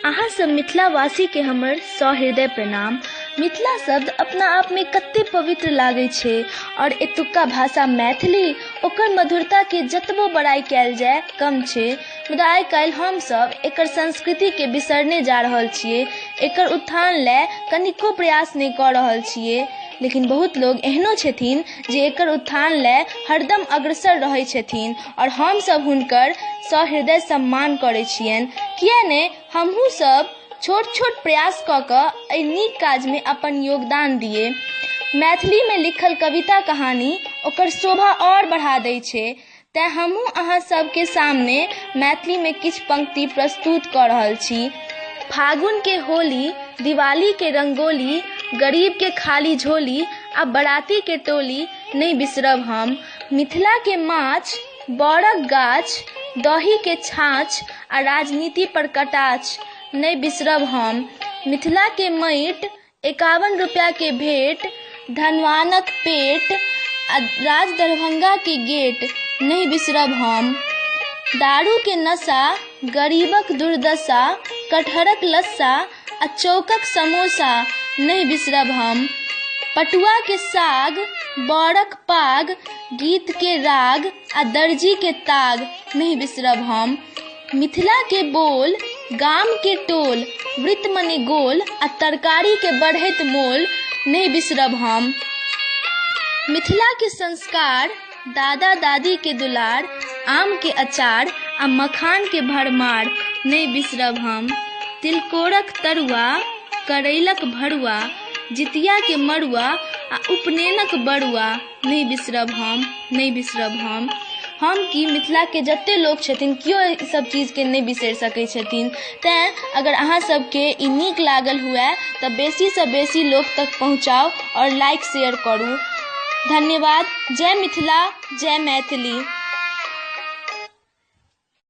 अहाँ सब मिथिलावासी के हमर सहृदय प्रणाम। मिथिला शब्द अपना आप में कते पवित्र लागै छै और एतुका भाषा मैथिली ओकर मधुरता के जतबो बड़ाई कयल जाय कम छै। मुदा आइ काल्हि हमसब एकर संस्कृति के बिसरने जा रहल छियै, एकर उत्थान लए कनिको प्रयास नहि कऽ रहल छियै। लेकिन बहुत लोग एहनो छथिन जे एकर उत्थान लए हरदम अग्रसर रहै छथिन और हमसब हुनकर सहृदय सम्मान करै छियनि। किए नहि हमहूँ सब छोट छोट प्रयास कऽ कऽ एहि नीक काजमे अपन योगदान दियै। मैथिलीमे लिखल कविता कहानी ओकर शोभा आओर बढ़ा दै छै, तेँ हमहूँ अहाँ सबके सामने मैथिलीमे किछु पंक्ति प्रस्तुत कऽ रहल छी। फागुनके होली, दिवालीके रंगोली, गरीबके खाली झोली आ बरातीके टोली नहि बिसरब हम। मिथिलाके माछ, बड़क गाछ, दहीके छाँछ आ राजनीति पर कटाक्ष नहि बिसरब हम। मिथिलाके माटि, 51 रुपैआके भेंट, धनवानक पेट आ राज दरभंगाके गेट नहि बिसरब हम। दारूके नशा, गरीबक दुर्दशा, कटहरक लस्सा आ चौकक समोसा नहि बिसरब हम। पटुआके साग, बड़क पाग, गीतके राग आ दर्जीके ताग नहि बिसरब हम। मिथिलाके बोल, गामके टोल, वृत्त मने गोल आ तरकारीके बढ़ैत मोल नहि बिसरब हम। मिथिलाके संस्कार, दादा दादीके दुलार, आमके अचार आ मखानके भरमार नहि बिसरब हम। तिलकोरक तरुआ, करैलक भरुआ, जितियाके मड़ुआ आ उपनयनक बरुआ नहि बिसरब हम, नहि बिसरब हम। हम की मिथिलाके जते लोक छथिन केओ ई सब चीजके नहि बिसरि सकै छथिन। तेँ अगर अहाँ सबके ई नीक लागल हुए तऽ बेसीसँ बेसी लोक तक पहुँचाउ आओर लाइक शेयर करू। धन्यवाद। जय मिथिला, जय मैथिली।